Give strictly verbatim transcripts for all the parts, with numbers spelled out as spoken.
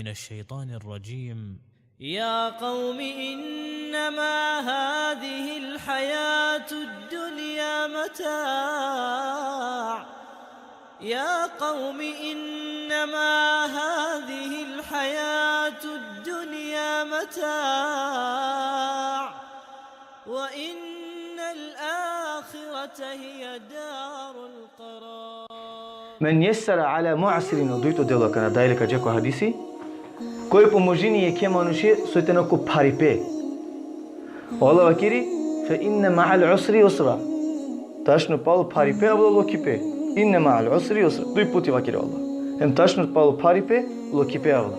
من الشيطان الرجيم. يا قوم إنما هذه الحياة الدنيا متاع. يا قوم إنما هذه الحياة الدنيا متاع. وإن الآخرة هي دار القرار. Men jessara ala mu'sirin, o dujto delo akana, da ili ka džako hadisi, koj pomožini jekhe manuše soj tano ko pharipe. O Allah vakiri, fe inne ma'al usri usra. Tačno palo pharipe avela lokhipe. Inne ma'al usri usra. Duj puti vakiri o Allah. Hem tačno palo pharipe lokhipe avela.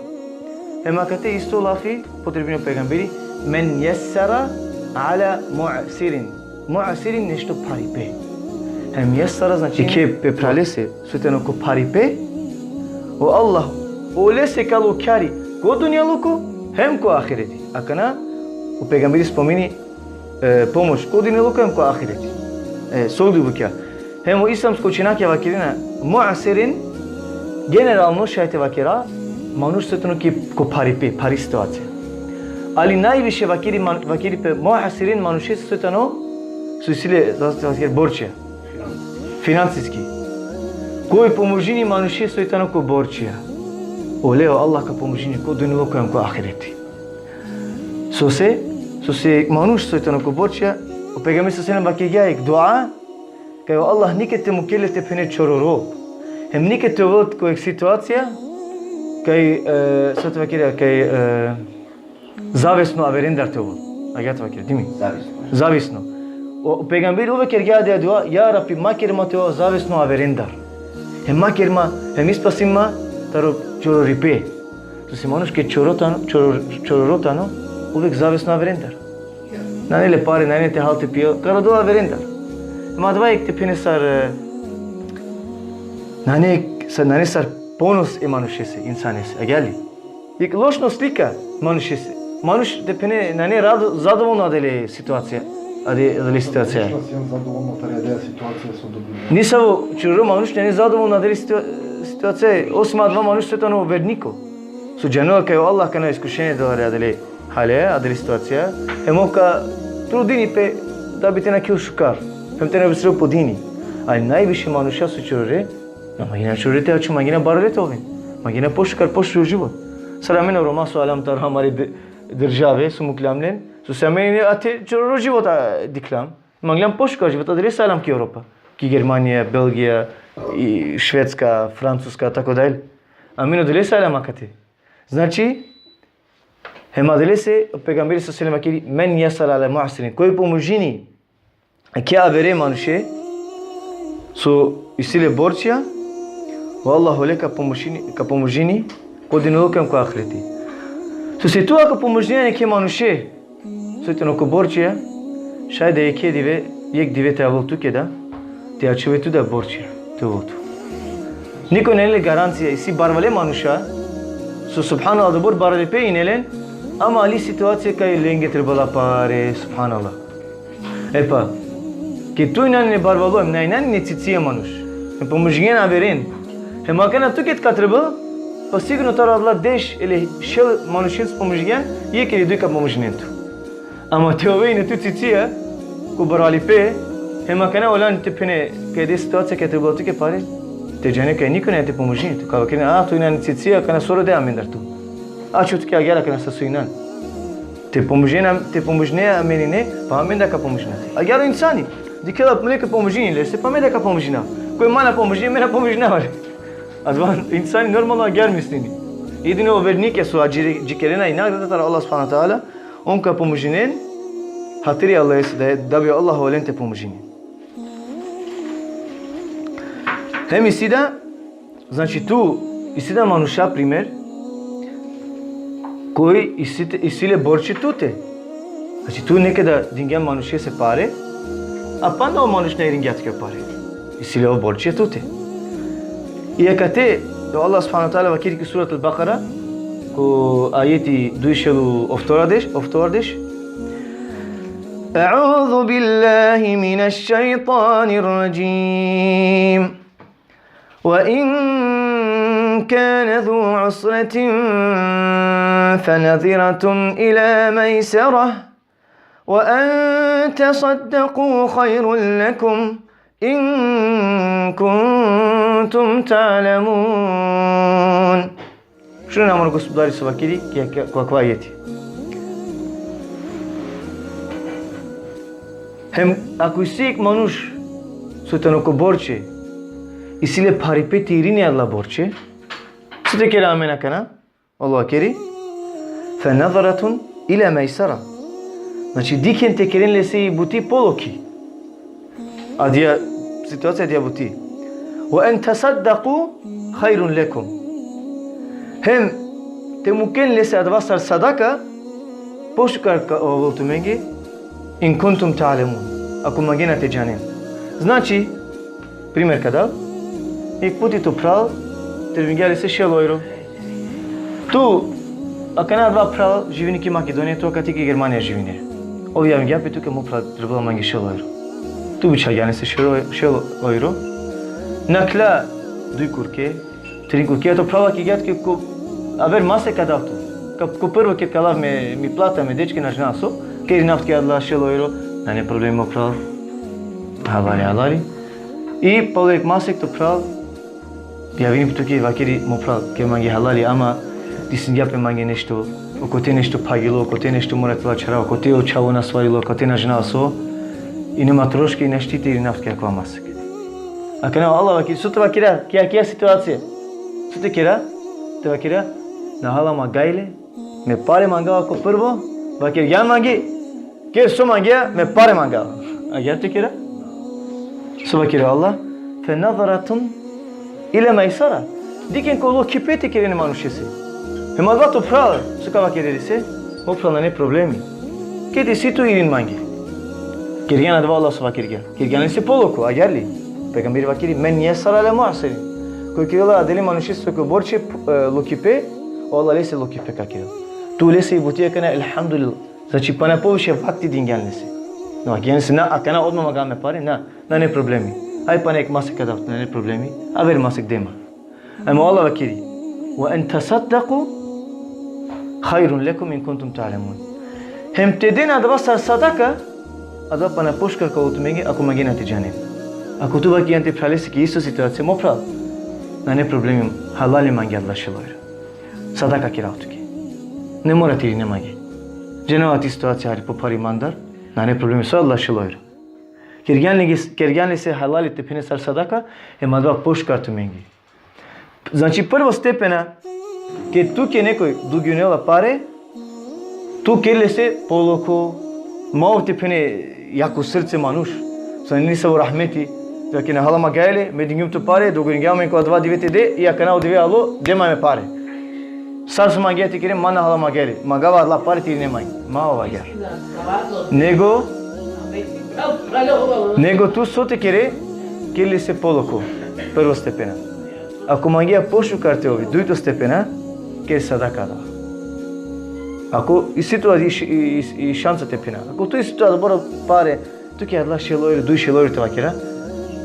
Hem akate isto lafi potrebini o pejgamberi, men jessara ala mu'sirin. Mu'sirin nešto pharipe. Hem jessara znači jekhe pe phralese soj tano ko pharipe. O Allah olese ka lokjari ko dunjaluko hem ko ahireti. Akana o pejgamberi spomini e, pomoć ko dunjaluko hem ko ahireti. E, so duj bukja. Hem o islamsko učenjakija vakirina mu'sirin, generalno šaj te vakira, manuš soj tano ki ko pharipe, phari situacija. Ali najviše vakiri, man, vakiri pe mu'sirin manuše soj tano, so isi le, da se vakiri, borčija. Finansiski. Koj pomožini manuše soj tano ko borčija. Ole o Allah ka pomožini ko dunjaluko hem ko ahireti. Sose, sose manuš soj tano ko borčija, o pejgamberi sallallahu alejhi ve sellem vakirgja jek dua, kaj o Allah niked te mukel le te phene čororo. Hem niked te ovel ko jek situacija, kaj, e, so te vakira, kaj, e, zavisno averendar te ovel. Agjaar te vakira, dimi? Zavisno. Zavisno. O pejgamberi uvek kergja adaja dua, ja Rabbi, ma ker ma te ovel zavisno averendar. Hem ma ker ma, hem ispasin ma taro čororipe. Sose manuš ked čoro tano, čoro, čororo tano, uvek zavisno averendar. Nane le pare, nane te hal te pijel, ka rodel averendar. Hem adava jek te phene sar, e, nane, sar, nane sar ponos e manušese, insanese, agjaar li? Jek lošno slika manušese. Manuš te phene nane rado, zadovoljno adale situacija, ade, adale situacija. Nisam zadovoljno tari adaja situacija so dobili. Nisavo čororo manuš nane zadovoljno adale situa-, situacija, osim adava manuš soj tano verniko. So džanela kaj o Allah kana iskušenje dela le adale hale, adale situacija. Hem ov ka trudini pe da bi te nakhel šukar. Hem te na bistrel po dini. Ali najviše manuša so čorore, na mangena čorore te ačhol, mangena barale te oven. Mangena pošukar, pošukar život. Sar amen o Roma so aljam taro amari de-, države, so mukljam len. Sose amen ine ate čororo život, a, dikhljam. Mangljam pošukar život, adalese aljam ki Evropa. Ki Germanija, Belgija, i Švedska, Francuska, tako dalje. Amen odolese aljam akate. Znači, hem adalese, o pejgamberi sallallahu alejhi ve sellem vakiri, men jessara ala mu'sirin. Koj pomožini jekhe avere manuše, so isi le borčija, o Allah ole ka pomožini, ka pomožini, ko dunjaluko hem ko ahireti. Sose tu ako pomožinea jekhe manuše, soj tano ko borčija, šaj da jekhe dive, jek dive te avel tuke da, te ačhove tu da borčija, te ovel tu. Niko nane le garancija, isi barvale manuša, so subhanallah, dobor barvalipe ine len, ama ali situacija kaj lenge trebela pare, subhanallah. E pa, ked tu inan ine barvalo, hem na inan ine cicija manuš, hem pomožingjan averen, hem akana tu ked ka trebel, pa sigurno taro adala deš ili šel manušen so pomožingjan, jek ili duj ka pomožinen tu. Ama te ove ine tu cicija, ko barvalipe, hem akana olan te phene, kaj ade situacija kaj trebela tuke pare, te džane kaj niko nane te pomožini tu. Ka vakeren, a, tu inan cicija, akana so rode amendar tu. Ačhol tuke agjaar akana sar so inan. Te pomožinea, te pomožinea amen ine, pa amen da ka pomožina. Agjaar o insani. Dikhela mle ka pomožini lese, pa amen da ka pomožina. Koj ma na pomožini, me na pomožina, vare. Adava insani normalno agjaar mislini. Jedino o vernike so adžikere-, adžikerena i nagrada taro Allah subhanahu ve teala, on ka pomožinen, hatiri Allahese, da, da bi Allah olen te pomožini. Hem isi da, znači tu, isi da manuša primer, koj isi te, isi le borči tute. Znači tu nekada dingjan manušese pare, a panda o manuš na iringja tuke pare. Isi le o borči tute. I akate, o Allah subhanahu ve teala vakiri ki surat Al-Bakara, ko ajeti duj šel u oftovardeš, oftovardeš. أعوذ بالله من الشيطان الرجيم. وإن كان ذو عسرة فنظرة إلى ميسرة وأن تصدقوا خير لكم إن كنتم تعلمون. Šunen amaro Gospodari so vakeri ki, ki, ko akava ajeti. Hem ako isi jek manuš so tano ko borče, isi le pharipe te irini adala borče, so te kera amen akana? Allah vakeri: فنظرة إلى ميسرة. Znači, dikhen te keren lese i buti polokhi. Adija situacija, adija buti. وأن تصدقوا خير لكم. Hem te muken lese adava sar sadaka, pošukar ka ovel tumenge, إن كنتم تعلمون. Ako mangena te džanen. Znači, primer ka dav, jek puti to phral trebingja lese šel euro. Tu, akana adava phral živini ki Makedonija, tu akate ki Germanija živine. Ov javingja pe tuke: mo phral, trebela mange šel euro. Tu bičhalgjan lese šel, šel euro. Nakhla duj kurke, trin kurke, to phral vakergja tuke: ko aver masek ka dav tut. Ka, ko prvo ked ka lav me, mi plata, me dečki, na džanav so, ka irinav tuke adala šel euro. Nane problemi, mo phral. Halali, halali. I palo jek masek to phral javini pe tuke, vakeri: mo phral, ker mange halali, ama disingja pe mange nešto, okote nešto phagilo, okote nešto mora te vaćerav, okote o čhavo nasvalilo, okote na džanav so, i nema troške, i našti te irinav tuke akava masek. Akana o Allah vakeri, so te vakera ki akija situacija? So te kera? Te vakera: na hala magaj le, me pare mangava ko prvo, vakergjan mange, ker so mangea, me pare mangava. Agjaar te kera? So vakeri o Allah: فنظرة إلى ميسرة. Dikhen ko lokhipe te keren e manušese. Hem adava to phral, so ka vakeri lese: mo phral, nane problemi. Ked isi tu, irin mange. Kergjan adava Allah so vakergja. Kergjan lese polokho, agjaar li? Pejgamberi vakeri: من يسر على معسر. Koj kerela adale manušese ko borče, e, lokhipe, o Allah lese lokhipe ka kerel. Tu lese i buti akana, elhamdulillah. Znači, pana poviše vakti dingjan lese. Na, dingjan lese, na, akana odma mangava me pare, na, nane problemi. Aj pana jek masek ka dav tut, nane problemi. Aver masek de ma. Ama o Allah vakeri: وأن تصدقوا خير لكم إن كنتم تعلمون. Hem te den adava sar sadaka, adava pana pošukar ka ovel tumenge, ako mangena te džanen. Ako tu vakergjan te phralese ki isto situacija: mo phral, nane problemi, halali mange adala šel euro. Sadaka kerav tuke. Ne mora te irine mange. Džanava ti situacija hari pophari mandar, nane problemi, so adala šel euro. Kergjan lese, kergjan lese halali te phene sar sadaka, hem adava pošukar tumenge. Znači, prvo stepena, ked tuke nekoj dugjunela pare, tu ker lese polokho, ma ov te phene jako srce manuš, so nane savo rahmeti, te vakeri: na hala magaj le, me dingjum tut pare, dogovoringjam amen ko adava dive te de, i akana o dive alo, de ma me pare. Sar so mangea te kere, ma na hala magaj le, mangava adala pare te irine mange. Ma ov agjaar. Nego, nego tu so te kere, ker lese polokho, prvo stepena. Ako mangea pošukar te ovi, dujto stepena, ker sadaka adava. Ako isi tu i, i, i, i šansa te phena. Ako tu isi tu adobor pare, tuke adala šel euro, duj šel euro te vakera,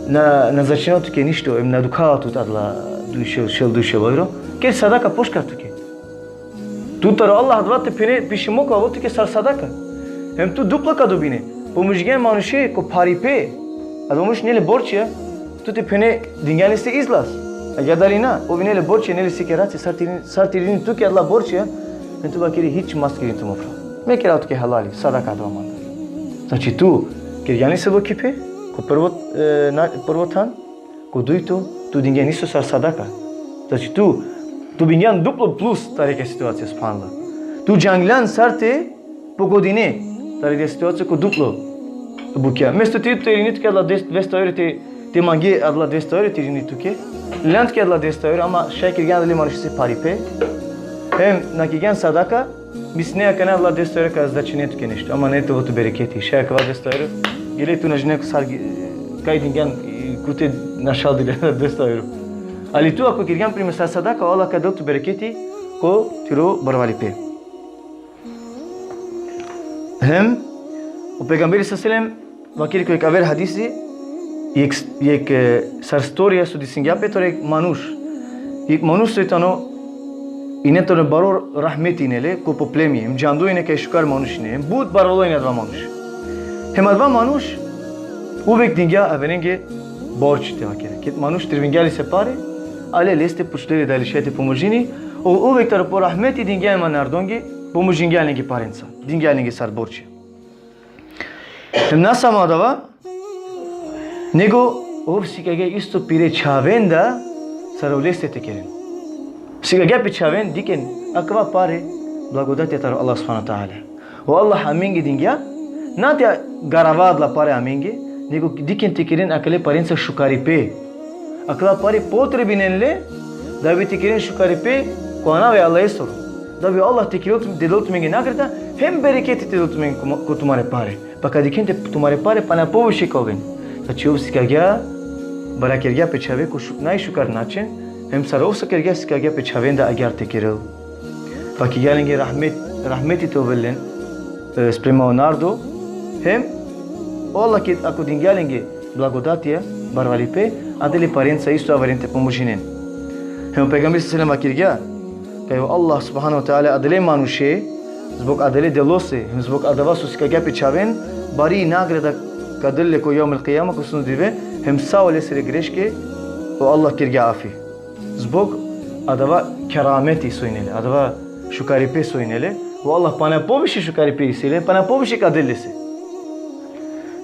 na, na značinela tuke ništo, em na dukhava tut adala duj šel, šel, duj šel euro, ker sadaka pošukar tuke. Tu taro Allah adava te phene, pišimo ka ovel tuke sar sadaka. Hem tu duplo ka dobine. Pomožingjan manuše ko pharipe. Adava manuš ine le borčija, tu te phene dingjan lese izlaz. Agjaar dali na, ov ine le borčija, ine le sikeracija, sar te irini, sar te irini tuke adala borčija, hem tu vakeri: hič ma sikirinen tu, mo phral. Me kerav tuke halali, sadaka adava mandar. Znači tu kergjan lese lokhipe, ko prvo, e, na, prvo than, ko dujto, tu dingjan isto sar sadaka. Znači tu, tu dobingjan duplo plus tari akaja situacija, subhanallah. Tu džangljan sar te pogodine tari akaja situacija ko duplo bukja. Mesto te, te irini tuke adala des-, dvesta euro te, te mange adala dvesta euro te irini tuke. Ljan tuke adala dvesta euro, ama šaj kergjan adale manušese pharipe. Hem na kergjan sadaka, misline akana adala dvesta euro ka značinen tuke nešto, ama nane te ovel tut bereketi. Šaj akava dvesta euro, gele tu na džanen sar, kaj dingjan, kote našaldile dvesta euro. Ali tu ako kergjan primer sar sadaka, Allah ka del tut bereketi ko tiro barvalipe. Hem o pejgamberi sallallahu alejhi ve sellem vakeri ko jek aver hadisi, jek, jek, e, sar storija so desingja pe taro jek manuš. Jek manuš soj tano, ine tano baro rahmeti ine le, ko po plemi, hem džando ine kaj šukar manuš ine, hem but barvalo ine adava manuš. Hem adava manuš, uvek dingja averenge borči te vakera. Ked manuš trivingja lese pare, ale leste pučle le dali šaj te pomožini, o uvek taro po rahmeti dingja e narodonge, pomožingja lenge parenca, dingja lenge sar borči. Hem na samo adava, nego ov sikagja isto pire čhavenda sar oleste te keren. Sikagja pe čhaven, dikhen, akava pare blagodatija taro Allah subhanahu wa ta'ala. O Allah amenge dingja, na te garava adala pare amenge, nego dikhen te keren akale parenca šukaripe. Akala pare potrebna ine le, da bi te keren šukaripe ko anav e Allahesoro. Da bi Allah te kerel, te del tumenge nagrada, hem bereketi te del tumenge ko, ko tumare pare. Pa ka dikhen te tumare pare pana poviše ka oven. Znači ov sikagja, barakergja pe čhave ko šu-, najšukar način, hem sar ov so kergja, sikagja pe čhavenda agjaar te kerel. Vakergja lenge rahmet, rahmeti te ovel len, e, sprema o narodo, hem o Allah ked ako dingja lenge blagodatija, barvalipe, adale parenca isto averen te pomožinen. Hem o pejgamberi sallallahu alejhi ve sellem vakergja, kaj o Allah subhanahu wa ta'ala adale manuše, zbog adale delose, hem zbog adava so sikagja pe čhaven, bari nagrada ka del le ko jevmul kijame, ko sudno dive, hem sa olesere greške, o Allah kergja afi. Zbog adava kerameti so ine le, adava šukaripe so ine le, o Allah pana poviše šukaripe isi le, pana poviše ka del lese.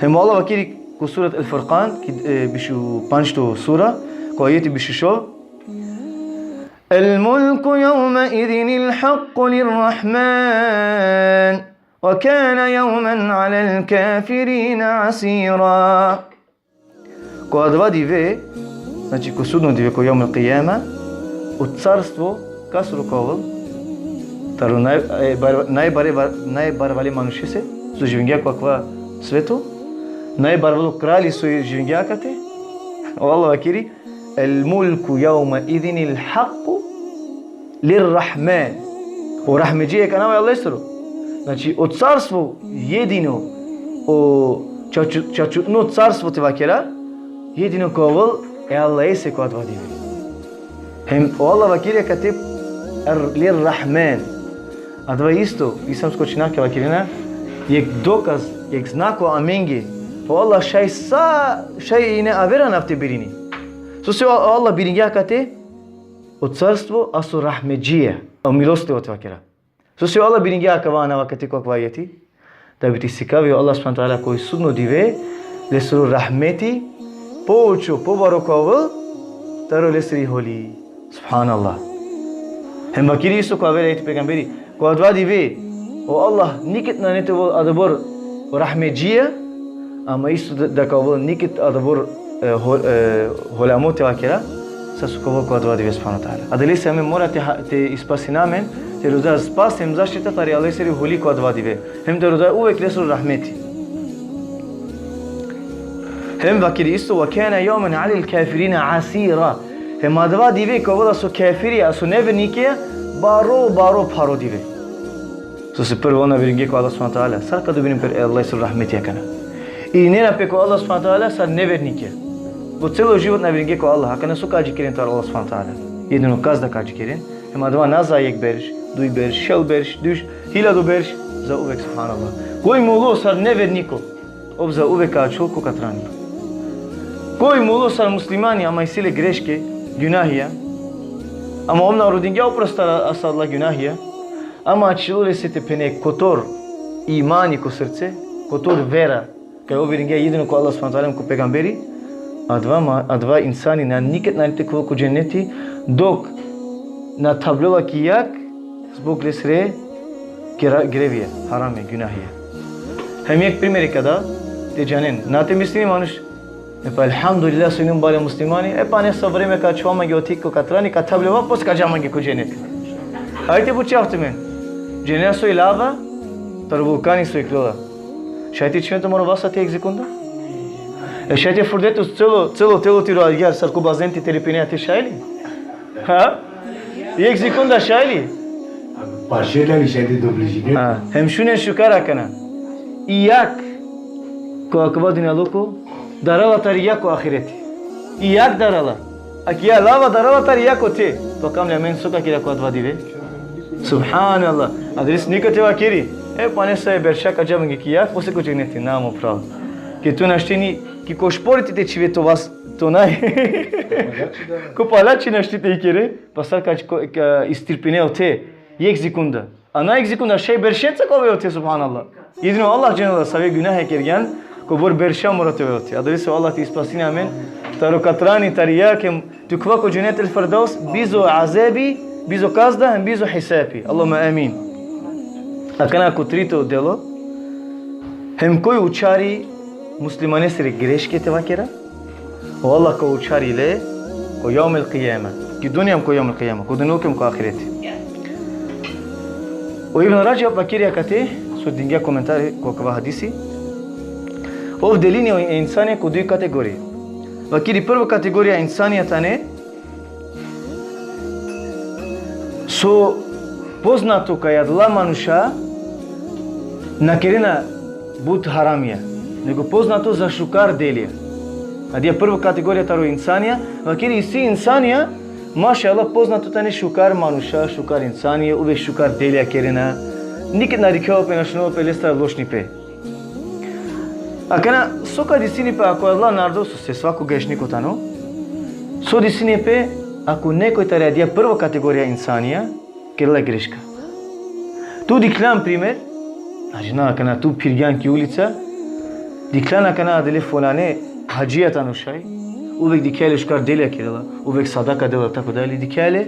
Hem o Allah vakeri ko surat Al-Furqan, ki, e, bišu pandžto sura, ko ajeti bišu šov. الملك يومئذ الحق للرحمن وكان يوما على الكافرين عسيرا. Ko adava dive, znači ko sudno dive, ko jevmul kijame, o carstvo kasoro ka ovel? Taro naj-, e, bar-, najbare, bar-, najbarvale manušese, so živingja ko akava sveto, najbarvalo kralji so živingja akate, o Allah vakeri, الملك يومئذ الحق للرحمن. O rahmedžija akana e Allahesoro. Znači, o carstvo jedino, o čaču-, čačutno carstvo te vakera, jedino ka ovel e Allahese ko adava dive. Hem o Allah vakeri akate er-, للرحمن. Adava isto, islamsko učenjakija vakerena, jek dokaz, jek znako amenge. O Allah šaj sa, šaj ine aver anav te birini. Sose o Allah biringja akate o carstvo, a so rahmedžija, o milostivo te vakera. Sose o Allah biringja akava anav akate ko akava ajeti? Da bi te sikavi o Allah subhanahu wa ta'ala ko sudno dive, lesoro rahmeti, poučo, pobaro ka ovel, taro lesiri holi. Subhanallah. Hem vakeri isto ko aver ajeti pejgamberi, ko adava dive, o Allah niked nane te ovel adobor rahmedžija, ama isto da, da ka ovel niked adobor, e, ho-, e, holamo te vakera, sar so ka ovel ko adava dive subhanahu wa ta'ala. Adalese amen mora te ha-, te ispasina amen, te roza spas hem zaštita tari Allahesiri holi ko adava dive. Hem te roza uvek lesoro rahmeti. Hem vakeri isto, وكان يوما على الكافرين عسيرا. Hem adava dive ka ovel aso kafiri, aso nevernikija, baro, baro pharo dive. Sose prvo na verujnge ko Allah subhanahu wa ta'ala, sar ka dobinen pe e Allahesoro rahmeti akana? Irinena pe ko Allah subhanahu wa ta'ala sar nevernikija. Ko celo život na verujnge ko Allah, akana so ka adžikeren taro Allah subhanahu wa ta'ala? Jedino kazna ka adžikeren. Hem adava na za jek berš, duj berš, šel berš, duj hiljadu berš, zauvek, subhanallah. Koj mulo sar neverniko, ov zauvek ka ačhol ko katrani. Koj mulo sar muslimani, ama isi le greške, gunahija, ama ov na rodingja oprost taro asla gunahija, ama ačhilo lese te phene kotor imani ko srce, kotor vera, kaj ov verujnge jedino ko Allah subhanahu wa ta'ala, ko pejgamberi, adava ma-, adava insani na niked nane te khuvel ko dženeti, dok na thablola ki jag, zbog lesere gre-, grevija, harame, gunahija. Hem jek primeri ka da, te džanen. Na te mislini manuš, e pa elhamdulillah so inum bare muslimani, e pa nesavo vreme ka ačhova mange othik ko katrani, ka thablova, pos ka dža mange ko dženeti. Ajde bučav tumen. Džanena soj lava, taro vulkani so ikljola. Šaj te čhiven tumaro vasta te jek sekunda? E šaj te furdet celo, celo telo tiro agjaar, sar ko bazen te teripinea te, šaj li? Ha? Jek sekunda šaj li? Pa šaj li, šaj te dobližine? Ha, hem šunen šukar akana. I jag ko akava dunjaluko, darala tari jag ko ahireti. I jag darala. A ki ja lava darala tari jako te. Pa kam le amen so ka kera ko adava dive? Subhanallah. Adalese nikad te vakeri: E, pa neka e berša ka dža mange ki jak, posle ko dženeti. Na, mo phral. Ke tu našti ni, ki ko športi te čhive to vas, to naj. Ko palači našti te ikere, pa sar ka, ko, ka istrpine ote, jekh sekunda. A na jekh sekunda, šaj beršenca ka ove ote, subhanallah. Jedino Allah džanela save gunahe kergjan, kobor berša mora te ove ote. Adalese o Allah te ispasini amen taro katrani, tari jak, hem te ukhva ko dženet el Firdaus, bizo azebi, bizo kazda, hem bizo hisapi. Allahumme amin. Akana ko trito delo, hem koj učhari muslimanesere greške te vakera, o Allah ka učhari le ko jevmel kijame. Ki dunja hem ko jevmel kijame, ko dunjaluko hem ko ahireti. O Ibn Radžab vakeri akate, so dingja komentari ko akava hadisi, ov delini o insanja ko duj kategorije. Vakeri, prvo kategorija insanja tane, so poznato kaj adala manuša na kerena but haramija, nego poznato za šukar delija. Adija prvo kategorija taro insanja, vakeri, isi insanja, mašallah, poznato tane šukar manuša, šukar insanja, uvek šukar delija kerena. Niked na dikhela pe, na šunela pe lestar lošnipe. Akana, so ka desini pe ako adala narodo, sose svako grešnik tano, so desini pe ako nekoj tari adija prvo kategorija insanja kerela greška. Tu dikhljan primer, znači, na, akana tu phirgjan ki ulica, dikhljan akana adale fulane hadžija tano šaj, uvek dikhea le šukar delija kerela, uvek sadaka dela, tako dalje, dikhea le,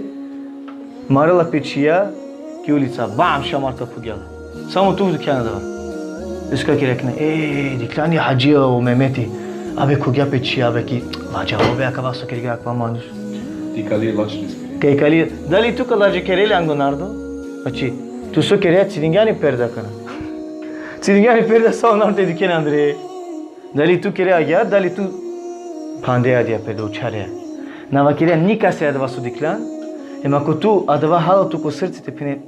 marela pe čhija ki ulica, bam, šamar ka khuvgjal. Samo tu dikhjan adava. Isi ka kere akana: E, dikhljan i hadžija o Memeti, abe khuvgja pe čhija, abe ki, vađa, abe akava so kergja akava manuš. Ti kali lačni spiri. Kaj kali, dali tu ka ladžikere le anglo narodo? Znači, tu so kerea, cidingjan i perda akana. Cidingjan i perda, sa o narodo te dikhen andre. Dali tu kerea agjaar, dali tu phandea adija perda, učharea. Na vakerea nikase adava so dikhljan, hem ako tu adava hala tu ko srce te phene,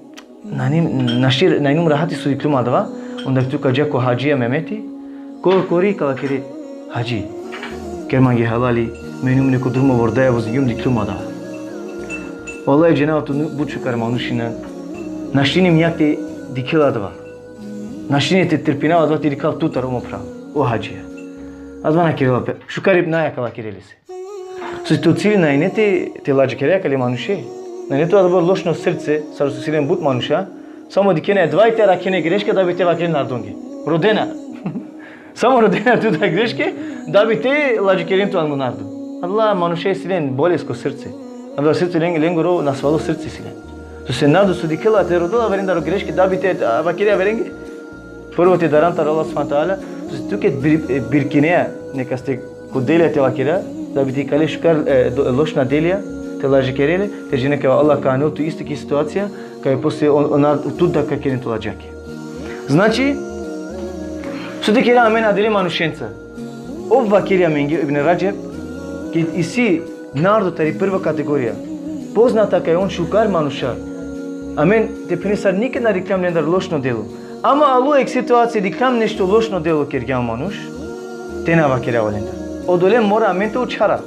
nane, našti, na inum rahati so dikhlum adava, onda tu ka dža ko hadžija Memeti, korkori ka vakere: Hadži, ker mange halali, me inum neko drumo vordaja, vozingjum, dikhlum adava. Vallahi, džanava tu but šukar manuš injan, našti ni mi jak te dikhel adava. Našti ni te trpinav adava te dikhel tutar, o mo phral, o hadžija. Adava na kerela pe, šukar i naja ka vakere lese. So to cilj nane te, te ladžikere akale manuše. Nane to adava lošno srce, sar so isi len but manuša, samo dikhena adava te arakhena greška da bi te vakeren narodonge. Rodena. Samo rodena tu da greške, da bi te ladžikeren tu anglo narodo. Adala manuše isi len bolest ko srce. Adava srce len, lengoro nasvalo srce isi len. Sose narodo so dikhela te rodela averen taro greške, da bi te, a, vakere averenge. Prvo te daran taro Allah subhanahu ve teala, sose tu ked bir-, e, birkinea nekaste ko delija te vakera, da bi te ikale šukar, e, do-, lošna delija, te ladžikere le, te džane kaj Allah ka anel tu isto ki situacija, kaj posle on, on, tu da ka keren tu ladžake. Znači, so te kera amen adale manušenca. Ov vakeri amenge, Ibn Radžab, ked isi narodo tari prva kategorija, poznata kaj on šukar manuša. Amen, te phene, sar niked na dikhljam lendar lošno delo. Ama alo jekh situacija, dikhljam nešto lošno delo kergja o manuš, te na vakera olendar. Odole mora amen te učhara.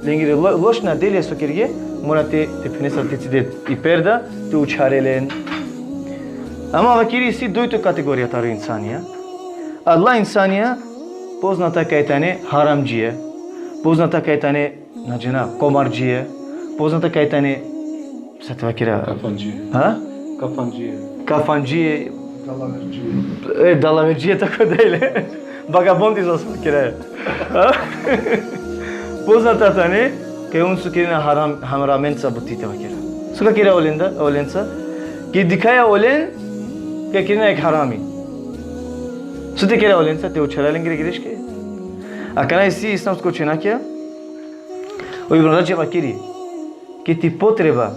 Lengere lo-, lošna delija so kerge, mora te, te phene sar te cide i perda, te učhare len. Ama vakeri isi dujto kategorija taro insanja. Adala insanja poznata kaj tane haramdžije, poznata kaj tane, na džana, komardžije, poznata kaj tane, sa te vakera? Kafandžije. Ha? Kafandžije. Kafandžije. Dalaverđije. E, dalaverđije, tako dalje. Vagabondi, so vakera. Ha? Poznata tane kaj on so kerena haram, haramenca buti, te vakera. So ka kera olenda, olenca? Ked dikhaja olen kaj kerena jekh harami, so te kera olenca? Te učhara lengere greške. Akana isi islamsko učenjakija, o Ibn Radžab vakeri, ked ti potreba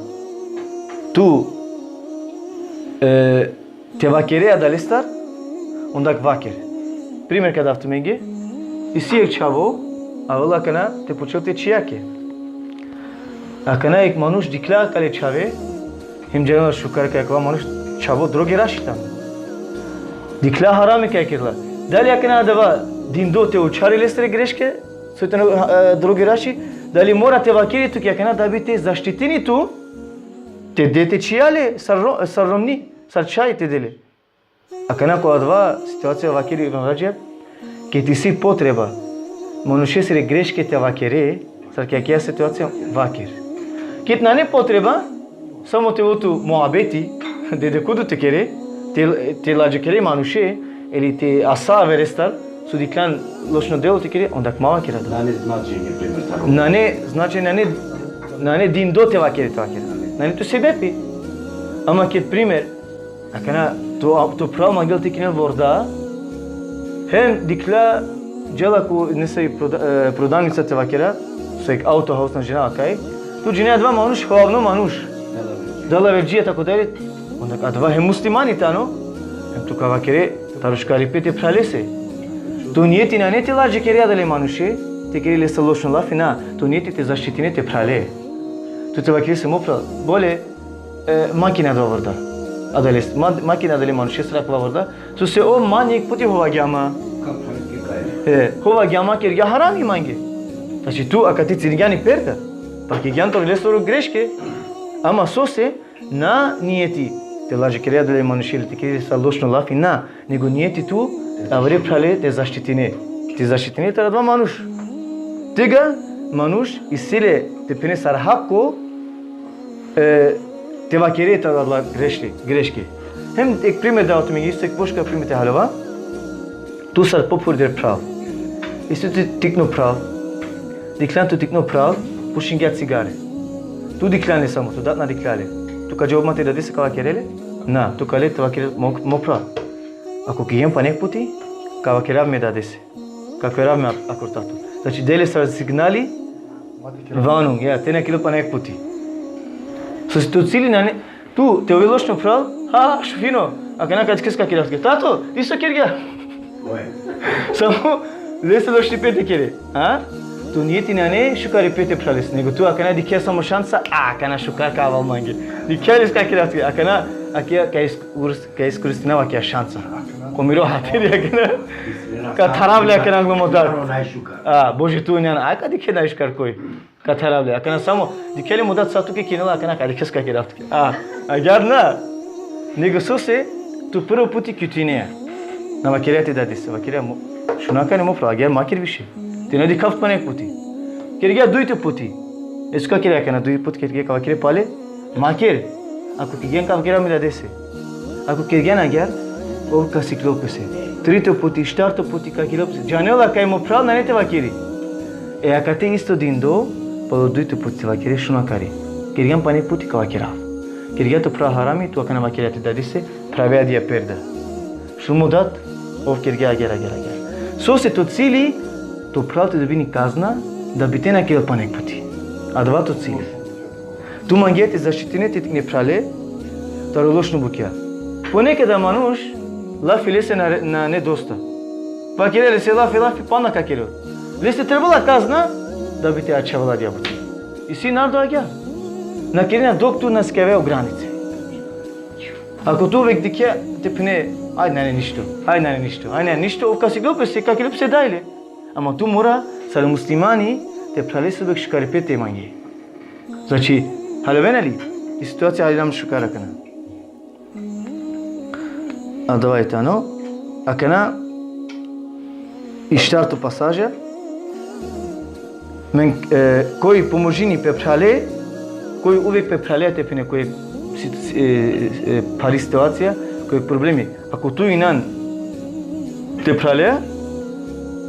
tu, e, te vakere adalestar, onda vaker. Primer ka dav tumenge, isi jekh čhavo, avela akana te pučel te čhijake. Akana jekh manuš dikhlja akale čhave, hem džanela šukar kaj akava manuš, čhavo, drogeraši tano. Dikhlja harami kaj kerela. Dali akana adava dindo te učhari lesere greške, Soj tano, e, drugiraši, dali mora te vakeri tu ki akana da bi te zaštitini tu, te de te čhija le, sar ro-, sar romni, sar čhaj te de le. Akana ko adava situacija vakeri Ibn Radžab, ked isi potreba manušesere greške te vakere, sar ki akaja situacija vaker. Ked nane potreba, samo te ovel tu muhabeti, dedikodu te kere, te, te ladžikere manuše, ili te asa averestar, so dikhljan lošno delo te kere, onda akava vakera. Nane značenje, primer, taro. Nane značenje, nane, nane dindo te vakere, te vakere. Nane tu sebepi. Ama ked primer, akana to, to phral mangel te kinel vorda, hem dikhla džala ko nesave proda-, e, prodavnica te vakera, so jek auto haus na džanav akaj, tu džane adava manuš, hovavno manuš. Dalaverđija, tako dalje. Onda adava hem muslimani tano, hem tu ka vakere taro šukaripe te phralese. To nijeti nane te ladžikere adale manuše, te kere lese lošno lafi, na, to nijeti te zaštitine te phrale. Tu te vakere lese: mo phral, bole, e, ma kin adava vorda. Adale, ma, ma kin adale manušesere akava vorda. Sose ov man jek puti hovagja ma. E, hovagja ma, kergja harami mange. Znači tu akate cingjan i perda. Pa kergjan taro lesoro greške. Ama sose, na nijeti te ladžikere adale manuše ili te kere lese lošno lafi, na, nego nijeti tu avere phrale te zaštitine. Te zaštitine taro adava manuš. Tega manuš isi le, te phene, sar hako, e, te vakere taro adala greške, greške. Hem jek primer dava tumenge, isto jek pošukar primer te haljova. Tu sar pophurder phral. Isi tu tikno phral. Dikhljan tu tikno phral, pušingja cigare. Tu dikhljan le samo, to dad na dikhlja le. Tu ka dža odma te dadese ka vakere le? Na, tu ka le te vakere: mo, mo phral, ako kergjan pana jek puti, ka vakerav me dadese. Ka kerav me ak-, akor tato. Znači, dele sar signali, vanum, ja, te na kerel pana jek puti. Sose to cili nane, tu te ove lošno phral, ha, šufino, akana ka dikhes ka kerav tuke. Tato, ti so kergja? Samo lese lošnipe te kere, ha? To nijeti nane šukaripe te phralese, nego tu akana dikhea samo šansa, a, akana šukar ka avel mange. Dikhea lese ka kerav tuke, akana, akana ka is-, urs-, ka iskoristinava akaja šansa. Ko miro hatiri akana, ka tharav le akana anglo mo dad. A, bože, tu njan, a, ka dikhe najšukar koj. Ka tharav le. Akana samo dikhea le mo dad sa tuke kinela, akana ka dikhes ka kerav tuke. A, agjaar na. Nego sose, tu prvo puti kjutinea. Na vakerea te dadese, vakerea mo, šunakane mo phral, agjaar ma ker više. Te na dikhav pana jek puti. Kergja dujto puti. E so ka kere akana, duj puti kergja, ka vakere pale? Ma ker. Ako kergjan, ka vakerav me dadese. Ako kergjan agjaar, ov ka sikljol pese. Trito puti, štarto puti ka kerel pese. Džanela kaj mo phral nane te vakeri. E akate isto dindo, palo dujto puti te vakere, šunakari. Kergjan pana jek puti, ka vakerav. Kergja to phral harami, tu akana vakerea te dadese, phrave adaja perda. Šun mo dad, ov kergja agjaar, agjaar, agjaar. Sose to cili, to phral te dobini kazna, da bi te na kerel pana jek puti. Adava to cili. Tu mangea te zaštitine te tikne phrale taro lošno bukja. Ponekada manuš, lafi lese na, nane dosta. Vakerea lese lafi, lafi pana ka kerel. Lese trebela kazna, da bi te ačhavel adaja buti. Isi narodo agjaar. Na kerena dok tu na sikavea o granice. Ako tu uvek dikhea, te phene, aj nane ništo, aj nane ništo, aj nane ništo, ov ka sikljol pese, ka kerel pese dajle. Ama tu mora, sar muslimani, te phralese uvek šukaripe te mange. Znači, haljovena li? I situacija haljinam šukar akana. Adava i tano. Akana i štarto pasaža. Men, e, koj pomožini pe phrale, koj uvek pe phrale te phene, koj si-, e, e, phari situacija, koj problemi. Ako tu inan te phralea,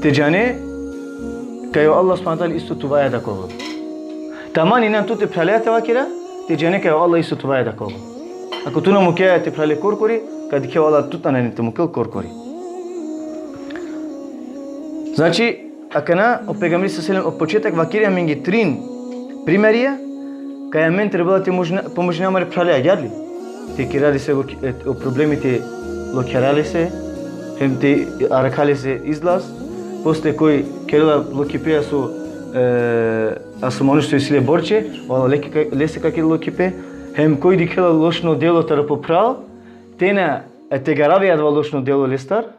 te džane kaj o Allah subhanehu ve teala isto tuvaja da ka ovel. Taman inan tu te phralea te vakera, te džane kaj o Allah isto tuvaja da ka ovel. Ako tu na mukea te phrale korkori, ka dikhe o Allah tut nane te mukel korkori. Znači, akana o pejgamberi sallallahu alejhi ve sellem o početak vakeri amenge trin primerija, kaj amen trebela te možna-, pomožina amare phrale, agjaar li? Te kera lese lok-, e, o problemi te lokjara lese, hem te arakha lese izlaz, posle koj kerela lokipe aso, e, aso manuš so isi le borče, o Allah leke ka-, lese ka kerel lokipe, hem koj dikhela lošno delo taro po phral, te na, e, te garavi adava lošno delo lestar,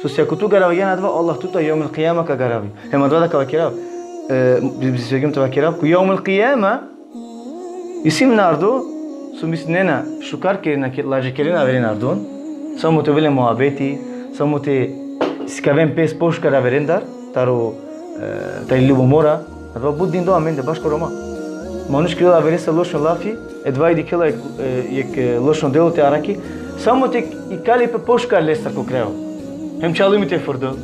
sose ako tu garavgjan adava, Allah tuta jevmel kijame ka garavi. Hem adava da ka vakerav. e, bi, bi se te vakerav, ko jevmul kijame, isi narodo, so mislinena, šukar kerena, ke, ladža kerena avere narodon, samo te ovel len muhabeti, samo te sikaven pes pošukar averendar, taro, e, tari ljubomora, adava but dindo amende, baš ko Roma. Manuš kerela averese lošno lafi, edava i dikhela jek, e, jek, e, lošno delo te arakhi, samo te ikali pe pošukar lestar ko krajo. Hem čalumi te frdel.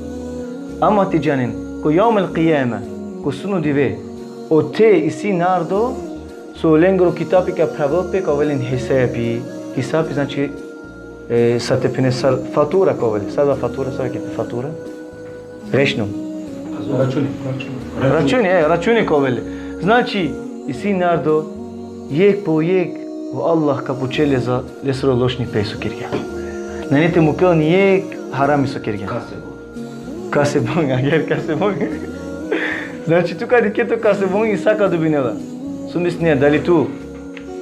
Ama te džanen, ko jevmul kijame, ko sudno dive, ote isi narodo, so lengoro kitapi ka phravel pe, ka ovel len hisapi. Hisapi znači, e, sa te phene sar fatura ka ovel. Sa adava fatura, sa ki fatura? Rešno. Računi. Računi, e, računi ka ovel. Znači, isi narodo, jek po jek, o Allah ka pučel le za lesoro lošnipe so kergja. Nane te mukel ni jek harami so kergja. Kasebong. Kasebong, agjaar kasebong. Znači, tu ka dikhe to kasebong i sa ka dobinela. So mislinea, dali tu,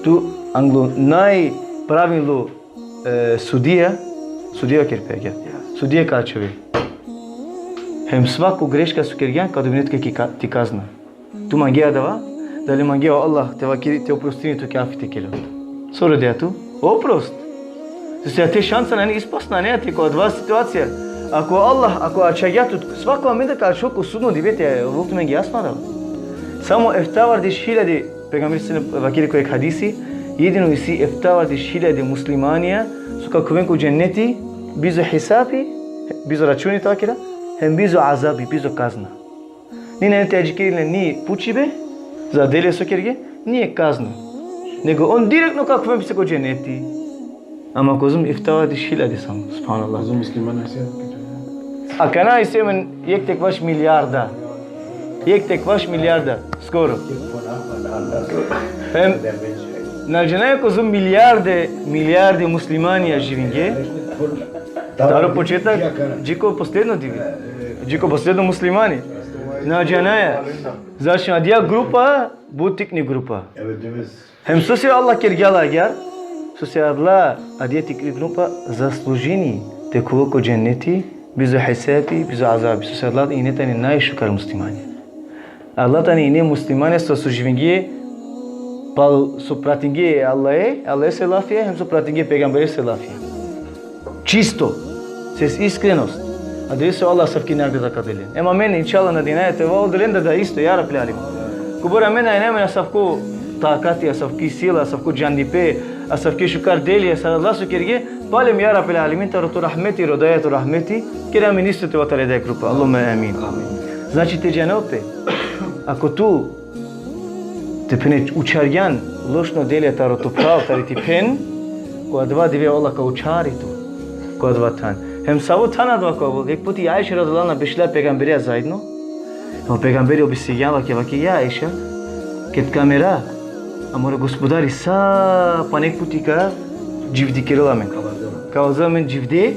tu anglo najpravilno, e, sudija, sudija ker pe agjaar. Sudija ka ačhove. Hem svako greška so kergjan ka dobine tuke ki ka-, ti kazna. Tu mangea adava, dali mangea o Allah te vakeri, te oprostini tuke, afi te kerel. So rodea tu? Oprost. Sose ate šansa nane, ispas nane ate ko adava situacija. Ako Allah, ako ačhagja tut, svako amendar ka ačhol ko sudno dive te ovel tumenge jasno adava. Samo eftavardeš hiljadi, pejgamberi sallallahu alejhi ve sellem vakeri ko jek hadisi, jedino isi eftavardeš hiljadi muslimanja, so ka khuven ko dženneti, bizo hisapi, bizo računi te vakera, hem bizo azabi, bizo kazna. Ni nane te adžikeri len ni pučibe, za dele so kerge, ni kazna. Nego on direktno ka khuven pese ko dženneti. Ama kozom eftavardeš hiljadi samo, subhanallah. Kozom muslimanja isi? Akana isi amen jek te ekvaš milijarda. Jek te ekvaš milijarda, skoro. Hem, na džanaja kozom milijarde, milijarde muslimanja živinge. Taro početak, dži ko posledno dive. Dži ko posledno muslimani. Na džanaja. Znači, adija grupa, but tikni grupa. Hem sose o Allah kergja la agjaar, sose adala, adija tikni grupa zaslužini te khuvel ko dženneti, bizo hisapi, bizo azabi. Sose adala ine tani najšukar muslimanja. Adala tani ine muslimanja so, so živinge, pal so pratinge Allahe, Allahese lafija, hem so pratinge pejgamberese lafija. Čisto. Sose iskrenost. Adalese o Allah asavki nagrada ka del len. Hem amen, inšallah, nadinaja te ova odolendar da isto, ja Rabbil alemin. Kobor amen nane amen asavko takati, asavki sila, asavko džandipe, asavke šukar delija, sar adala so kerge, palem, ja Rabbil alemin, taro to rahmeti, rodaja to rahmeti, ker amen isto te ova tari adaja grupa. Allahumme amin. Amin. Znači, te džanel pe, ako tu te phene učhargjan lošno delija taro to phral, tari ti phen, ko adava dive o Allah ka učhari tu. Ko adava than. Hem savo than adava ka ovel, jek puti Aiša radijallahu anha bešela pejgamberea zaedno. Hem o pejgamberi obesigja la, ka vakeri: Ja Aiša, ked ka mera, amaro Gospodari sa panek puti ka dživdikerel amen. Ka vazel amen dživde,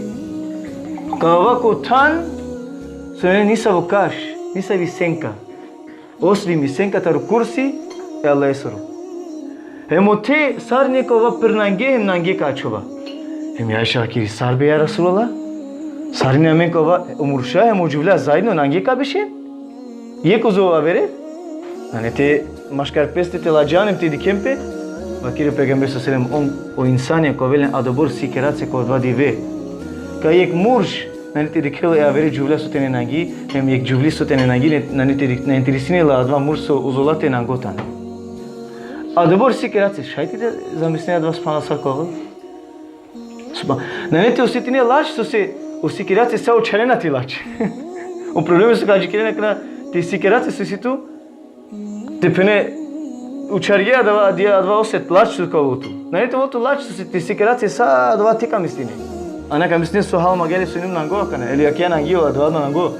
ka ova ko than, so nane nisavo kaš, nisavi senka. Osim i senka taro kursi e Allahesoro. Hem ote sarine ka ova pernange hem nange ka ačhova. Hem ja Aiša vakeri: Sar be, ja Resulallah? Sarine amen ka ova, o murša hem o džuvlja zaedno nange ka bešen? Jek uzo avere? Nane te maškar peste te ladžan hem te dikhen pe? Vakeri o pejgamberi sallallahu alejhi ve sellem: On, o insanja ka ovel len adobor sikirace ko adava dive. Ka jek murš nane te dikhel e avere džuvlja so tane nangi, hem jek džuvli so tane nangi, ne, nane te dik-, na interesini la adava murš so uzo la te nango tano. Adobor sikirace, šaj ti te zamisline adava, subhanallah, sar ka ovel? Subha-, nane te osetine lač, sose o sikirace sa učharena ti lač. O problemi so ka adžikerena akana, te sikirace so isi tu, te phene, učharge adava, adija, adava oset, lač so ka ovel tu. Nane te ovel tu lač, sose te sikirace sa adava te ka misline. A na ka misline so hal mangea le, so inum nango akana, ili akija nangi, adava nango.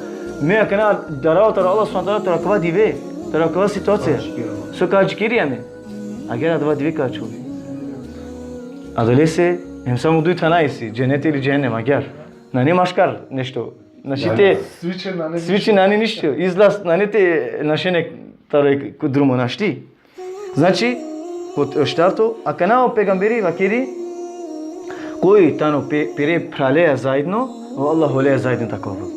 Me akana darava taro Allah subhanahu ve teala taro akava dive, taro akava situacija. So ka adžikeri amen. Agjaar adava dive ka ačhol. Adalese, hem samo duj thana isi, dženeti ili džehennem, agjaar. Nane maškar nešto. Znači, te, sviči nane ništo. Izlaz nane te našene taro jek drumo, našti. Znači, pod štarto, akana o pejgamberi vakeri, koj tano pe-, pire phraleja zaedno, o Allah oleja zaedno te ka ovel.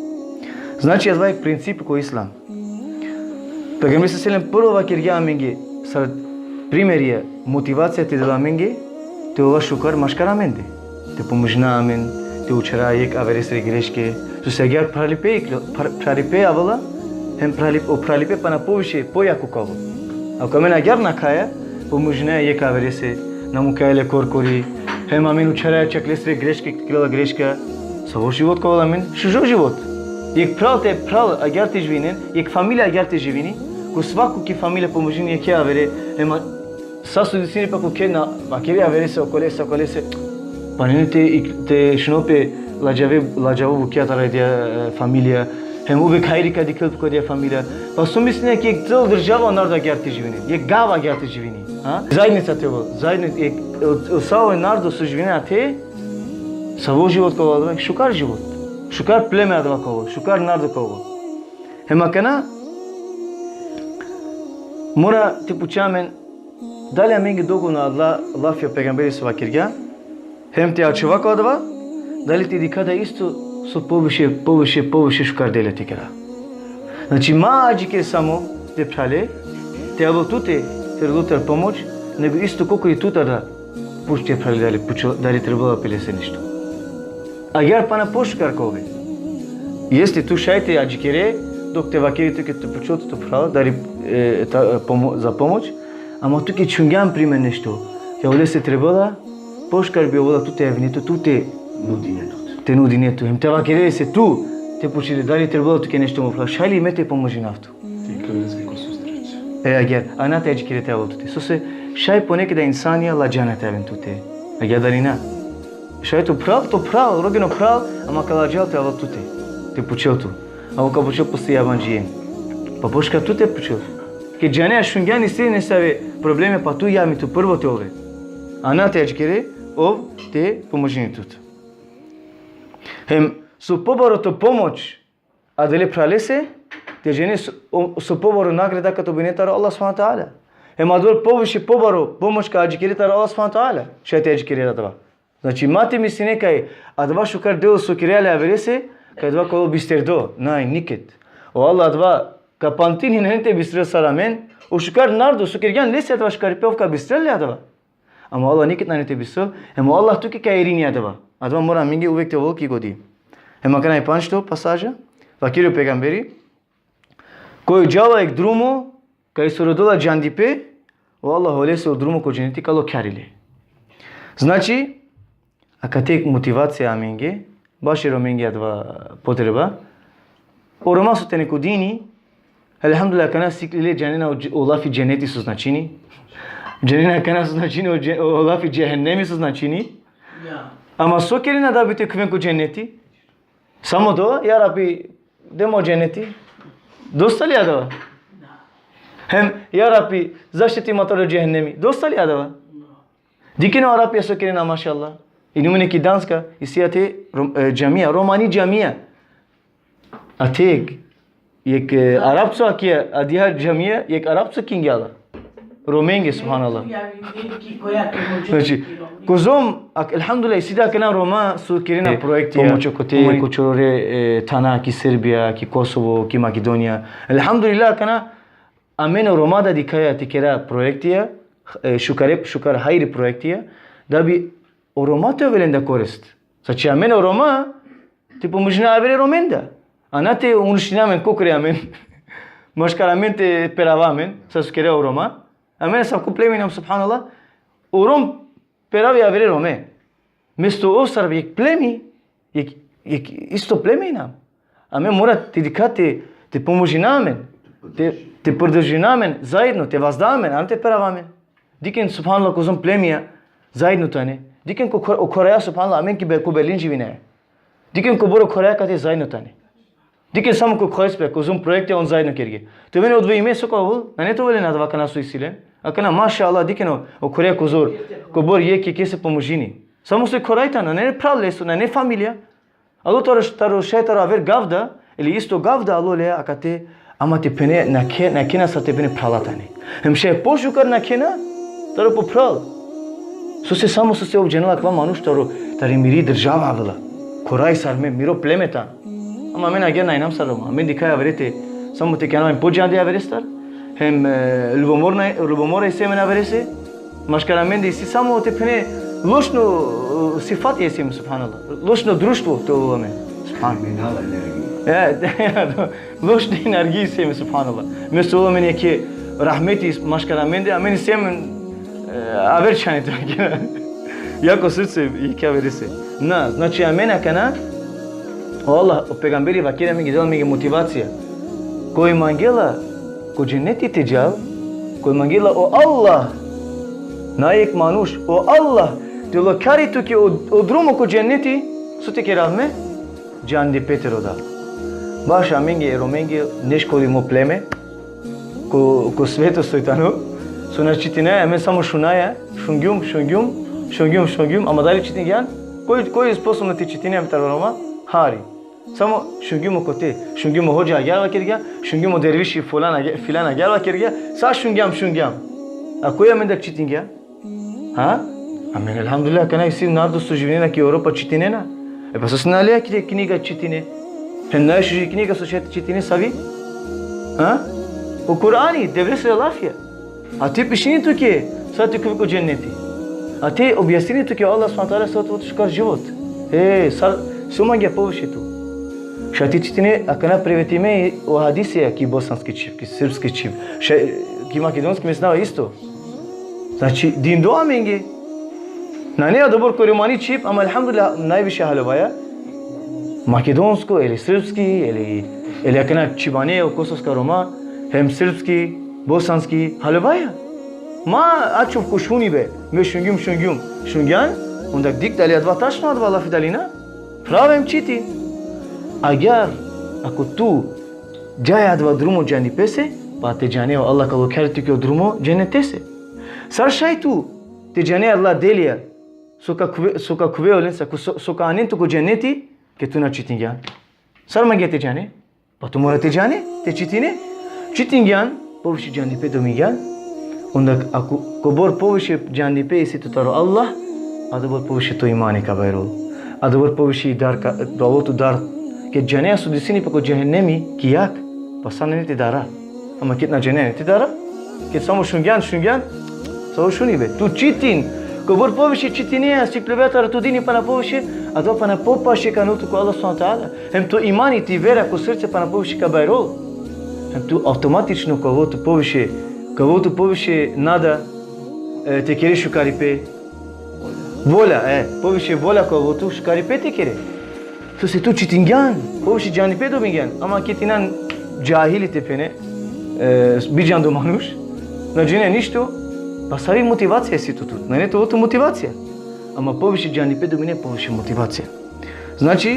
Znači, adava jek princip ko islam. Pejgamberi sallallahu alejhi ve sellem prvo vakergja amenge, sar primerija, motivacija te del amenge, te ova šukar maškar amende. Te pomožina amen, te učhara jekh averesere greške. Sose agjaar phralipe iklo-, phra-, phralipe avela, hem phralip-, o phralipe pana poviše, pojako ka ovel. Ako amen agjaar nakhaja, pomožina jekh averese, na mukhaja le korkori, hem amen učhara čak lesere greške, kerela greška, savo život ka ovel amen? Šužo život. Jekh phral te phral agjaar te živinen, jekh familija agjaar te živini, ko svako ki familija pomožini jekhe avere, hem sa so disini pa ko ked na, vakeri averese, okolese, okolese. Panine te, te šunel pe ladžave, ladžavo bukja taro adaja, e, familija. Hem uvek hajri ka dikhel pe ko adaja familija. Pa so misline ki jekh cel država o narodo agjaar te živini. Jekh gav agjaar te živini. Ha? Zajednica te ovel. Zajednica, jekh, o, o, sa o narodo so živini ate, savo život ka ovel, šukar život. Šukar pleme adava ka ovel, šukar narodo ka ovel. Hem akana, mora te pučha amen, dali amenge dovoljno adala lafija o pejgamberi so vakergja, hem te ačhova ko adava, dali te dikha da isto so poviše, poviše, poviše šukar dela te kera. Znači, ma adžiker samo te phrale, te avel tute, te rodel tutar pomoć, nego isto kokori tutar da, puč te phrale dali pučo, dali trebela pe lese nešto. Agjaar pana pošukar ka ove. Jeste, tu šaj te adžikere, dok te vakeri tuke, te pučel tut o phral, dali, e, ta, e, pomo-, za pomoć, ama tuke čhungjan primer nešto. Ka olese trebela, pošukar bi ovela tute avine tu, tute nudine tut. Te nudine tu. Hem te vakere lese tu, te pučel le dali trebela tuke nešto mo phral, šaj li me te pomožinav tu. Te ikljol leske ko susret. E, agjaar, a na te adžikere te avel tute. Sose, šaj ponekeda insanja ladžana te aven tute. Agjaar dali na? Šaj to phral, to phral, rođeno phral, ama ka ladžal te avel tute. Te pučel tu. A ov ka pučel posle jabandžien. Pa pošukar tu te pučel. Ked džanea, šungjan isi nesave probleme, pa tu javni, tu prvo te ove. A na te adžikere, ov te pomožini tut. Hem, so pobaro to pomoć, adale phralese, te džene so, o, so pobaro nagrada ka dobine taro Allah subhanahu ve teala. Hem adobor poviše pobaro pomoć ka adžikere taro Allah subhanahu ve teala. Šaj te adžikere adava. Znači, ma te misline kaj adava šukar delo so kerea le averese, kaj adava ka ovel bisterdo. Naj, niked. O Allah adava ka pamtini, nane te bistrel sar amen, o šukar narodo so kergjan lese adava šukaripe, ov ka bistrel le adava. Ama o Allah niked nane te bistrel, hem o Allah tuke ka irini adava. Adava mora amenge uvek te ovel ki godi. Hem akana i pandžto pasaža, vakeri o pejgamberi, koj džala jekh drumo, kaj so rodela džandipe, o Allah olese o drumo ko dženeti ka lokjarel le. Znači, akate jekh motivacija amenge, baši Romenge adava potreba. O Roma so tane ko dini, elhamdulillah, akana siklile, džanena o dž-, o lafi dženeti so značini. Džanena akana so značini o dže-, o lafi džehennemi so značini. Ja. Ama so kerena da bi te khuven ko dženeti? Samo dova, ja Rabbi, de mo dženeti. Dosta li adava? Hem, ja Rabbi, zaštiti ma taro džehennemi. Dosta li adava? Dikhen o Arapija so kerena, mašallah. Inumene ki Danska, isi ate Rom-, e, džamija, romani džamija. Ate jekh, jekh, e, Arapco akija, adaja džamija, jekh Arapco kingja la. Romenge, subhanallah. Znači, kozom, ak-, elhamdulillah, isi da akana Roma so kerena, e, proektija, pomoć kote, humani-, ko čorore, e, thana, ki Srbija, ki Kosovo, ki Makedonija. Elhamdulillah, akana amen o Roma da dikhaja te kera proektija, e, šukare, šukar hajri proektija, da bi o Roma te ovel lenda korist. Znači, amen o Roma, te pomožina avere Romen da. A na te uniština amen, kokori amen. Maškar amen te perava amen, sar so kerea o Roma. Amen asavko plemi inam, subhanallah. O Rom peravi avere Rome. Mesto ov sar jekh plemi, jekh, jekh isto plemi inam. Amen mora te dikha te, te pomožina amen, te, te podržina amen, zajedno, te vazda amen, a na te perava amen. Dikhen, subhanallah, kozom plemija zajedno tane. Dikhen ko kho-, o khoraja, subhanallah, amen ki Be-, ko Berlin živinaja. Dikhen kobor o khoraja kate zajedno tane. Dikhen samo ko Kreuzberg, kozom proektija on zajedno kerge. Te oven odvojime, so ka ovel, nane te ovel len adava akana so isi len. Akana, mašallah, dikhen o, o khoraja kozor, kobor jekh jekhese pomožini. Samo so i khoraj tane, nane phral leso, nane familija. Alo taro, taro šaj taro aver gavda, ili isto gavda alo le akate, ama te phene, nakhe-, nakhena sar te phene phrala tane. Hem šaj pošukar nakhena taro po phral. Sose, samo sose ov džanela akava manuš taro, tari miri država avela. Khoraj sar me, miro pleme tano. Ama amen agjaar na inam sar Roma. Amen dikhaja avere te, samo te kana amen po džande averestar. Hem e, ljubomorna, ljubomora isi amen averese, maškar amende isi samo te phene lošno e, sifat isi amen, subhanallah. Lošno društvo te ovel amen. Subhanallah. Kriminal energija. E, lošna energija isi amen, subhanallah. Mesto ovel amen jekhe rahmeti maškar amende, amen isi amen e, aver čhane te vakera. Jako srce jekhe averese. Na, znači amen akana, o Allah, o pejgamberi vakeri amenge, dela amenge motivacija. Koj mangela ko dženneti te džal, koj mangela o Allah, na jekh manuš, o Allah, te lokari tuke o, o drumo ko dženneti, so te kerav me? Džandipe te rodal. Baš amenge e Romenge neškolimo pleme, ko, ko sveto soj tano, so na čitinaja, amen samo šunaja, šungjum, šungjum, šungjum, šungjum, ama dali čitingjan? Koj, koj sposobno te čitine amen taro Roma? Hari. Samo šungjum o kote, šungjum o hodža agjaar vakergja, šungjum o derviši fulan agja-, filan agjaar vakergja, sa šungjam, šungjam. A koj amendar čitingja? Ha? Amen, elhamdulillah, akana isi narodo so živinena ki Evropa čitinena. E pa sose na lea ki knjiga čitine? Hem najšuži knjiga so šaj te čitine savi? Ha? O Kur'ani, Devlesere lafija. A te pišini tuke sar te khuve ko dženneti. A te objasnini tuke o Allah subhanahu ve teala sar te ovel tut šukar život. E, sar, so mangea poviše tu? Šaj te čitine akana prevedime o hadisija ki bosanski čhib, ki srpski čhib, šaj, ki makedonski, mislinava, isto. Znači, dindo amenge. Nane adobor ko romani čhib, ama elhamdulillah najviše halovaja makedonsko, ili srpski, ili, ili akana čhibane o kosovska Roma, hem srpski, bosanski, halovaja. Ma ačhov ko šunibe, me šungjum, šungjum, šungjan, onda dikh dali adava tačno adava lafi dali na. Pravo hem čiti. Agjaar, ako tu džaja adava drumo džandipese, pa te džane o Allah ka lokari tuke o drumo džennetese. Sar šaj tu te džane adala delija so ka khuve-, so ka khuve olenca, ko-, so, so ka anen tut ko dženneti, ke tu na čitingjan? Sar mangea te džane? Pa tu mora te džane, te čitine. Čitingjan, poviše džandipe dobingjan. Onda ako, kobor poviše džandipe isi tut taro Allah, adobor poviše to imani ka bajrol. Adobor poviše i dar ka, ka ovel tut dar. Ked džanea so desini pe ko džehennemi ki jag, pa sa nane te dara. Ama ked na džanea nane te dara. Ked samo šungjan, šungjan, savo šunibe? Tu čitin. Kobor poviše čitinea, sikljovea taro to dini pana poviše, adava pana popaše ka anol tut ko Allah subhanahu ve teala. Hem to imani, ti vera ko srce pana poviše ka bajrol. Hem tu avtomatično ka ovel tut poviše, ka ovel tut poviše nada, e, te kere šukaripe. Volja, e, poviše volja ka ovel tut šukaripe te kere. Sose tu čitingjan, poviše džandipe dobingjan, ama ked inan džahili te phene, e, bidžando manuš, na džanea ništo, pa savi motivacija isi tut? Nane te ovel tut motivacija. Ama poviše džandipe dobine, poviše motivacija. Znači,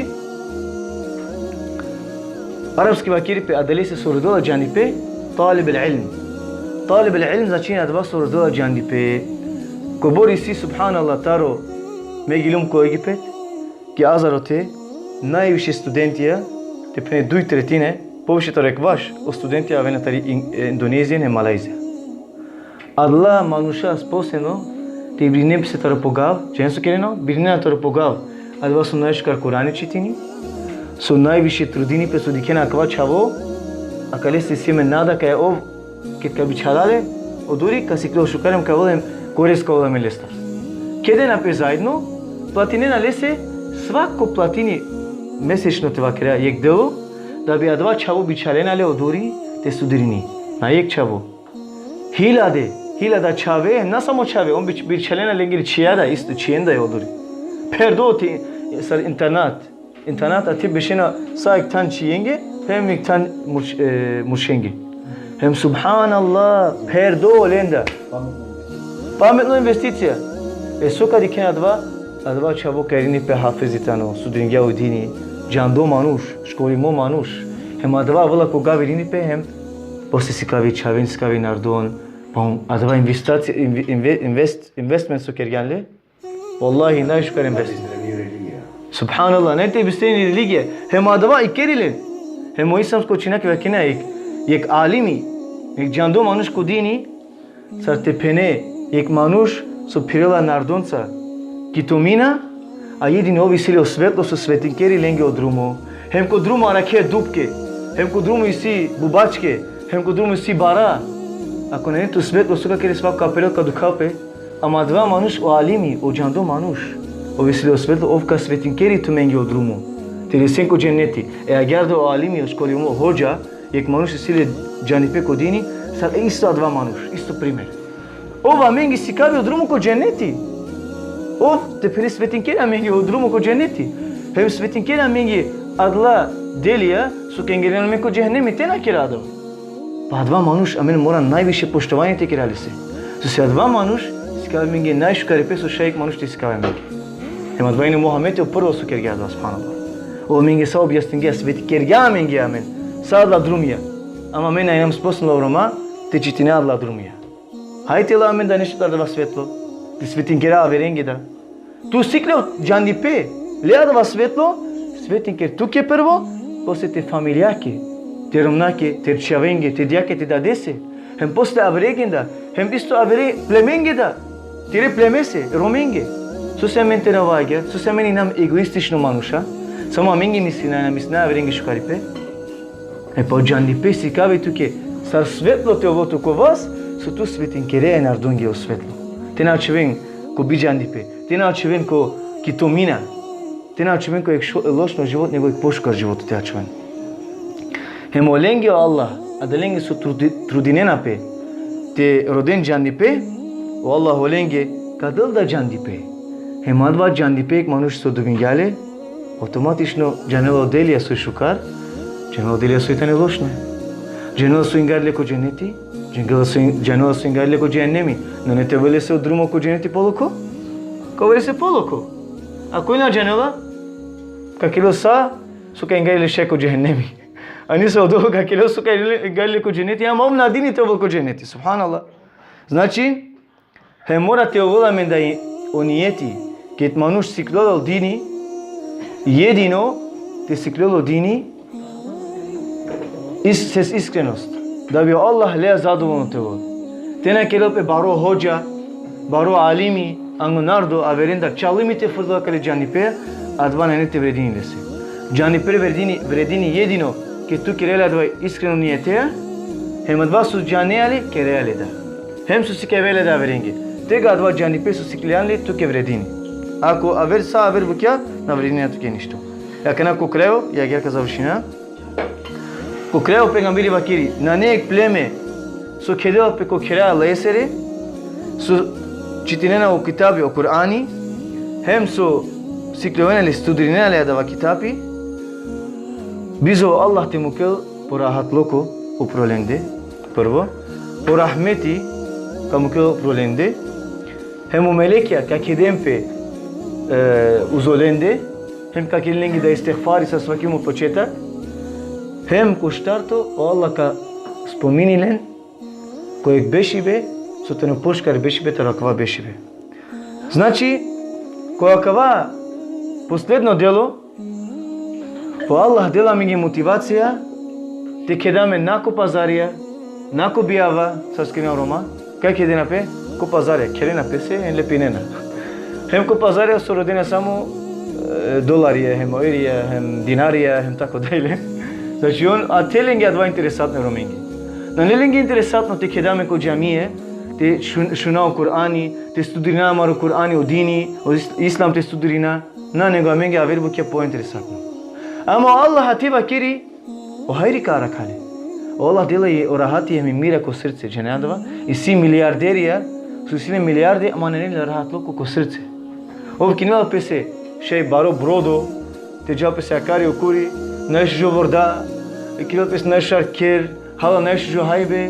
arapski vakeri pe adalese so rodela džandipe, talib el ilm. Talib el ilm značini adava so rodela džandipe. Kobor isi, subhanallah, taro, me geljum ko Egipet, ki Azhar ote, najviše studentija, te phene duj tretine, poviše taro ekvaš, o studentija avena tari In-, Indonezija hem Malajzija. Adala manuša posebno te birinen pese taro po gav, džanen so kerena? Birinena taro po gav adava so najšukar Kurani čitini, so najviše trudini pe, so dikhena akava čhavo, akalese isi amen nada kaj ov, ked ka bičhala le odori, ka sikljol šukar hem ka ovel amen, koristi ka ovel amen lestar. Kedena pe zaedno, platinena lese, svako platini mesečno, te vakera, jekh delo, da bi adava čhavo bičhalena le odori te studirini. Na jekh čhavo. Hiljade, hiljada čhave, na samo čhave, on bič-, bičhalena lengere čhija da, isto čhijen da odori. Pherdo te, sar internat. Internat, ate bešena sa jekh than čhijenge, hem jekh than murš-, e, muršenge. Hem subhanallah, pherdo lenda. Pametno investicija. E so ka dikhen adava? Adava čhavo ka irini pe hafizi tano, sudringja o dini, džando manuš, školimo manuš. Hem adava avela ko gav, irini pe, hem posle sikavi čhaven, sikavi narodon. Pa on, adava investicija, inve-, inve-, invest-, investment so kergjan le, vallahi, najšukar invest. Subhanallah, nane te bistreni religija. Hem adava ikeri len. Hem o islamsko učenjaki vakerena, jekh, jekh alimi, jekh džando manuš ko dini, sar te phene, jekh manuš so phirela narodonca ki tomina, a jedino ov isi le o svetlo so svetinkeri lenge o drumo. Hem ko drumo arakhe dupke, hem ko drumo isi bubačke, hem ko drumo isi bara. Ako nane tu svetlo, so ka kere? Svako ka perel, ka dukhal pe. Ama adava manuš, o alimi, o džando manuš, ov isi le o svetlo, ov ka svetinkeri tumenge o drumo te lesen ko dženeti. E agjaar da o alimi, o školimo, o hodža, jekh manuš isi le džanipe ko dini, sar e isto adava manuš, isto primer. Ov amenge sikavi o drumo ko dženeti. Ov te phene svetinkeri amenge o drumo ko dženeti. Hem svetinkeri amenge adala delija so ka ingerljalen amen ko džehennemi, te na kera adava. Pa adava manuš amen mora najviše poštovanje te kera lese. Sose adava manuš sikavi amenge najšukaripe so šaj jekh manuš te sikavi amenge. Hem adava ine Muhamedi o prvo so kergja adava, subhanallah. Ov amenge sa objasningja, svetkergja amenge amen sa adala drumija. Ama amen na inam sposobno, o Roma, te čitine adala drumija. Hajde, le amen da nešto taro adava svetlo, te svetinkera averenge da. Tu sikle o džandipe, le adava svetlo, svetinker tuke prvo, posle te familijake, te romnjake, te čhavenge, te dajake, te dadese, hem posle averenge da, hem isto avere plemenge da, tere plemese, romenge. Sose amen te na ova agjaar, sose amen inam egoistično manuša, samo amenge mislinaja, na mislinaja averenge šukaripe. E pa o džandipe sikavi tuke sar svetlo te ovel tu ko vas, so tu svetinkere e narodonge o svetlo. Te na ačhoven ko bidžandipe, te na ačhoven ko ki tomina, te na ačhoven ko jekh šo-, lošno život, nego jekh pošukar život te ačhoven. Hem olenge o Allah, adalenge so trudi-, trudinena pe te roden džandipe, o Allah olenge ka del da džandipe. Hem adava džandipe jekh manuš so dobingja le, automatično džanela o delija soj šukar, džanela o delija soj tane lošna. Džanela so ingari le ko dženeti, džanela so, džanela so ingari le ko džehennemi. Nane te ovel lese o drumo ko dženeti polokho? Ka ovel lese polokho. A koj na džanela, ka kerel sa so ka ingari le šaj ko džehennemi. A nisavo odova ka kerel so ka ingari le ko dženeti, ama ov na dini te ovel ko dženeti. Subhanallah. Znači, hem mora te ovel amen da i-, o nijeti, ked manuš sikljol o dini, jedino te sikljol o dini is-, sez iskrenost, da bi o Allah lea zadovolno te ovel. Te na kerel pe baro hodža, baro alimi, ango narodo averendar čalimi te frdel akale džanipe, adava nane te vredini lese. Džanipe vredini, vredini jedino ked tu kerea le adava iskreno nijetea, hem adava so džanea le, kerea le da. Hem so sikavea le da averenge. Tegani adava džanipe so sikljan le tuke vredini. Ako aver sa aver bukja, na vredini tuke ništo. Akana ko krajo, agjaar ka završina. Ko krajo o pejgamberi vakeri: nane jekh pleme so kedela pe ko khera e Allahesere, so čitinena o kitabi, o Kur'ani, hem so sikljovena le, studrinena le adava kitabi, bizo o Allah te mukel po rahatluko upro lende, prvo, po rahmeti ka mukel upro lende, hem o melekja ka keden pe, e, uzo lende, hem ka keren lenge da istigfari sar svaki mo početak, hem ko štarto, o Allah ka spomini len ko jekh bešibe, so tano pošukar bešibe taro akava bešibe. Znači, ko akava posledno delo, o Allah dela amenge motivacija te keda amen na ko pazarija, na ko bijava, sar so kerena o Roma, kaj kedena pe? Ko pazarija, kherena pese, hem lepinena. Hem ko pazarija so rodena samo, e, dolarija, hem eurija, hem dinarija, hem tako dalje. Znači, on, a te lenge adava interesantno e Romenge. Nane lenge interesantno te keda amen ko džamije, te šun-, šuna o Kur'ani, te studrina amaro Kur'ani, o dini, o is-, islam te studrina. Na, nego amenge aver bukja pointeresantno. Ama o Allah ate vakeri, o hajri ka arakha le. O Allah dela i o rahati hem i mira ko srce, džane adava, isi milijarderija, so isi le milijarde, ama nane le rahatluko ko srce. Ov kinela pese šaj baro brodo, te džal pese akari okuri, najšužo vorda, kinela pese najšar kher, hala najšužo hajbe,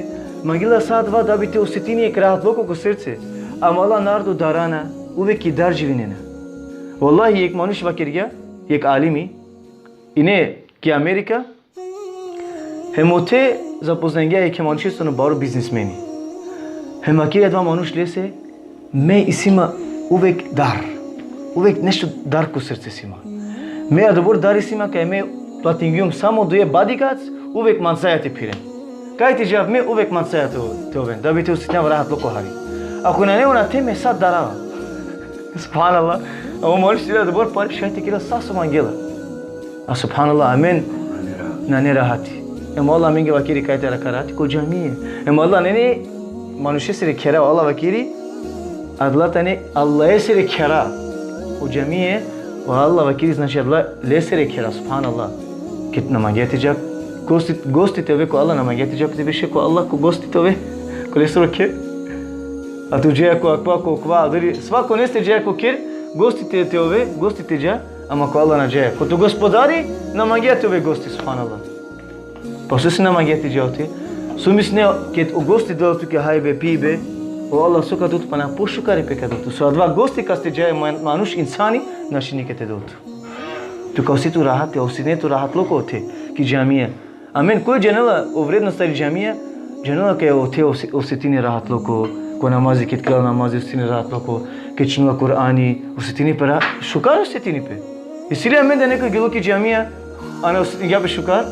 mangela sa adava da bi te osetini jekh rahatluko ko srce. Ama adala narodo darana, uvek i dar živinena. Vallahi, jekh manuš vakergja, jekh alimi, ine ki Amerika, hem ote zapoznangja jekhe manuše so tano baro biznismeni. Hem vakeri adava manuš lese, me isi ma uvek dar. Uvek nešto dar ko srce isi ma. Me adobor dar isi ma kaj me platingjum samo duje bodyguards, uvek mancaja te phiren. Kaj te džav me, uvek mancaja te, te oven, da bi te osetinav rahatluko hari. Ako nane ona te, me sa darava. Subhanallah. Ama manuš isi le adobor pare, šaj te kerel sa so mangela. A subhanallah, amen nane rahati. Hem o Allah amenge vakeri kaj te arakha rahati, ko džamije. Hem o Allah nane manušesere khera, o Allah vakiri, adala tane Allahesere khera. O džamije, o Allah vakiri, znači adala lesere khera, subhanallah. Ked na mangea te dža gosti, gosti te ove ko Allah, na mangea te dža te beše ko Allah, ko gosti te ove, ko lesoro kher. A tu džaja ko akava, ko akava, dori, svako neste džaja ko kher, gosti te, te ove, gosti te dža, ama ko Allah na džaja. Ko to gospodari, na mangea te ove gosti, subhanallah. Pa so si na mangea te dža ote? So misline, ked o gosti dela tuke hajbe, pibe, o Allah so ka del tut pana pošukaripe ka del tut. So adava gosti kaste džaja man-, manuš, insani, našti nike te del tut. Tu ka ose tu rahat, te osete tu rahatluko ote, ki džamija. Amen, koj džanela o vrednost tari džamija, džanela kaj ote ose-, osetini rahatluko, ko namazi, ked kerela namazi, osetini rahatluko, ked činela Kur'ani, osetini pe ra-, šukar osetini pe. Isi li amen da nekoj gelo ki džamija, a na osetingja pe šukar?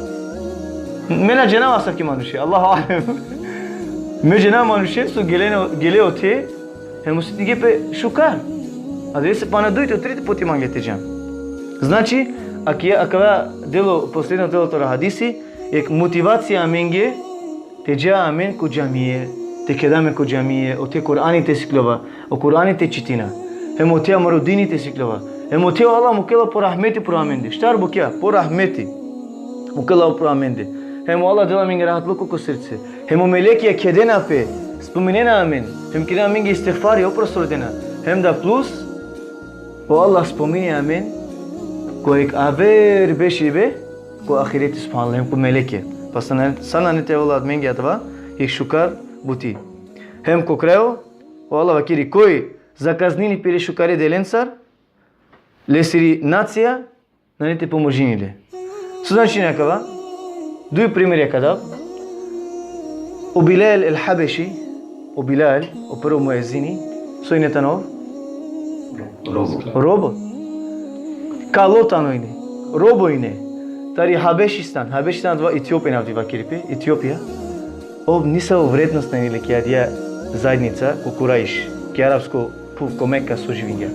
Me na džanav asavki manuše, Allahu alem. Me džanav manuše so gele, gele ote, hem osetingje pe šukar. Adalese pana dujto, trito puti mangea te džan. Znači, aki-, akava delo, posledno delo taro hadisi, jekh motivacija amenge, te dža amen ko džamije, te keda amen ko džamije, ote Kur'ani te sikljova, o Kur'ani te čitina. Hem ote amaro dini te sikljova. Hem ote o Allah mukela po rahmeti pro amende. Štar bukja, po rahmeti. Mukela po rahmeti. Hem o Allah dela amenge rahatluko ko srce. Hem o melekija kedena pe, spominena amen. Hem kedena amenge istigfari, oprost rodena. Hem da plus, o Allah spomini amen ko jekh aver bešibe ko ahireti, subhanallah, hem ko melekija. Pa sar nane, sar nane te ovel amenge adava jekh šukar buti. Hem ko krajo, o Allah vakiri, koj zakaznini pire šukare delencar, lesiri nacija nane te pomožini le. So značini akava? Duj primerja ka dav. O Bilal el Habeši, o Bilal, o prvo muezini, so ine tano? Robo. Robo. Kalo tano ine. Robo ine. Tari Habešistan. Habešistan adava Etiopija, na avdive vakiri pe, Etiopija. Ov nisavo vrednost na ine le ki adaja zaednica, ko Kurajš, ki arapsko phuv, ko Meka so živingja.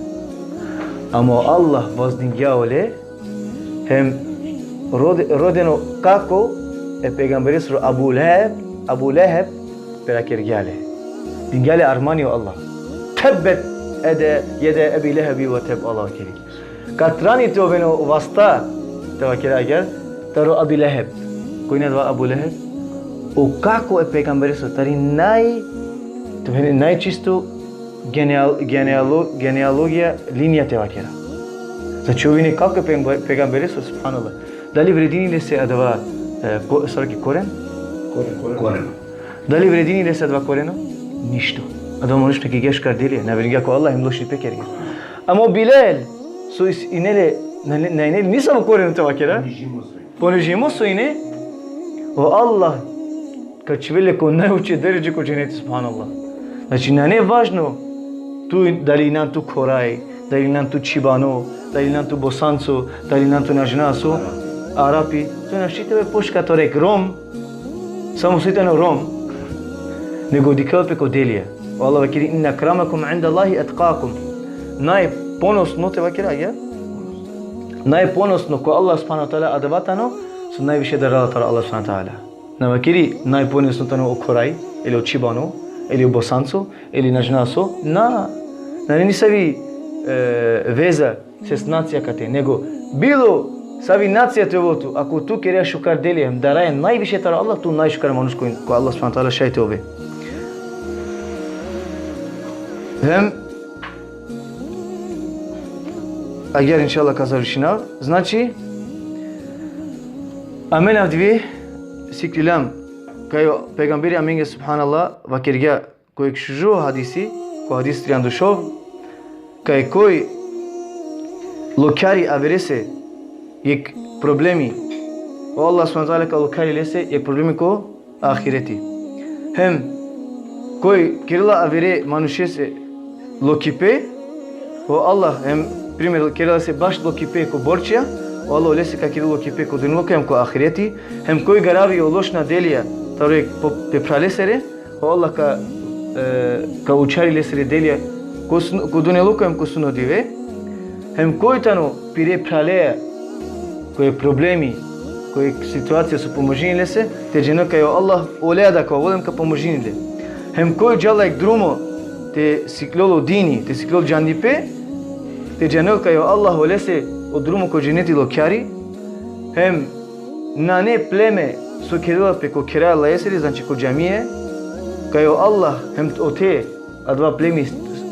Ama o Allah vazdingja ole, hem rode-, rodeno kako e pejgamberesoro Abu Leheb, Abu Leheb, perakergja le. Dingja le armani o Allah. Tebbet jede, jede Ebi Lehebi ve teb, Allah vakiri. Katrani te oven o vasta, te vakera agjaar, taro Abi Leheb. Koj ine adava Abu Leheb? O kako e pejgamberesoro, tari naj-, te vakera, najčisto geneal-, genealo-, genealogija, linija te vakera. Znači, ov ine kako e pejgambe-, pejgamberesoro, subhanallah. Dali vredini lese adava, e, ko-, sar ki koren? Koren, koren. Koren. Dali vredini lese adava koreno? Ništo. Adava manuš na kergja šukar delija, na verujingja ko Allah, hem lošnipe kergja. Ama o Bilal, so is-, ine le, na, na ine le nisavo koreno te vakera. Ponižimo so ine. Ponižimo so ine. O Allah ka čhivel le ko najuče deredže ko dženeti, subhanallah. Znači, nane važno tu, dali inan tu Koraj, dali inan tu Čibano, dali inan tu Bosanco, dali inan tu na džanav so, Arapi, to našti te ove pošukar taro jekh Rom, samo so i tano Rom, nego dikhel pe ko delija. O Allah vakiri: "Inne ekremekum indallahi etkakum." Najponosno, te vakera, ja? Najponosno ko Allah subhanahu ve teala adava tano so najviše darala taro Allah subhanahu ve teala. Na vakiri najponosno tano o Koraj, ili o Čibano, ili o Bosanco, ili na džanav so, na, nane nisavi, e, veza ses nacija kate, nego bilo savi nacija te ovel tu, ako tu kerea šukar delija, hem daraja najviše taro Allah, tu najšukar manuš ko, ko Allah subhanahu ve teala šaj te ove. Hem, agjaar inšallah ka završinav, znači, amen avdive siklilam, kaj o pejgamberi amenge, subhanallah, vakergja, ko jekh šužo hadisi, ko hadis trianda u šov, kaj koj lokjari averese jekh problemi, o Allah subhanahu ve teala ka lokjari lese jekh problemi ko ahireti. Hem koj kerela avere manušese lokipe, o Allah, hem primer kerela lese baš lokipe ko borčija, o Allah olese ka kerel lokipe ko dunjaluko hem ko ahireti, hem koj garavi o lošna delija taro jekh po-, pe phralesere, o Allah ka, e, ka učhari lesere delija ko sun-, ko dunjaluko hem ko sudno dive, hem koj tano pire phraleja ko jekh problemi, ko jekh situacija so pomožini lese, te džanel kaj o Allah olea da ka ovel hem ka pomožini le. Hem koj džala jek drumo te siklol o dini, te siklol džandipe, te džanel kaj o Allah olese o drumo ko dženeti lokjari, hem nane pleme so kedela pe ko keraja Allahesere, znači ko džamije, kaj o Allah hem ote adava plemi,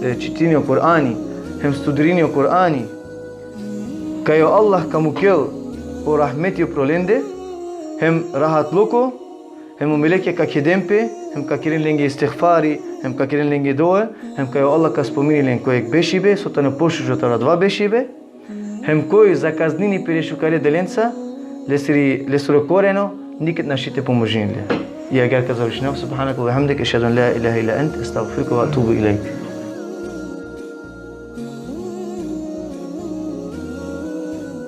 e, čitini o Kur'ani, hem studirini o Kur'ani, kaj o Allah ka mukel o rahmeti upro lende, hem rahatluko, hem o melekja ka kheden pe, hem ka keren lenge istigfari, hem ka keren lenge dove, hem kaj o Allah ka spomini len ko jek bešibe, so tano pošužo taro adava bešibe, hem koj zakaznini pere šukare delenca, lesiri, lesoro koreno, niked našti te pomožini le. I agjaar ka završinav, subhaneke ve bihamdike, ešhedu en la ilahe illa ente, estagfiruke ve etubu ilejk.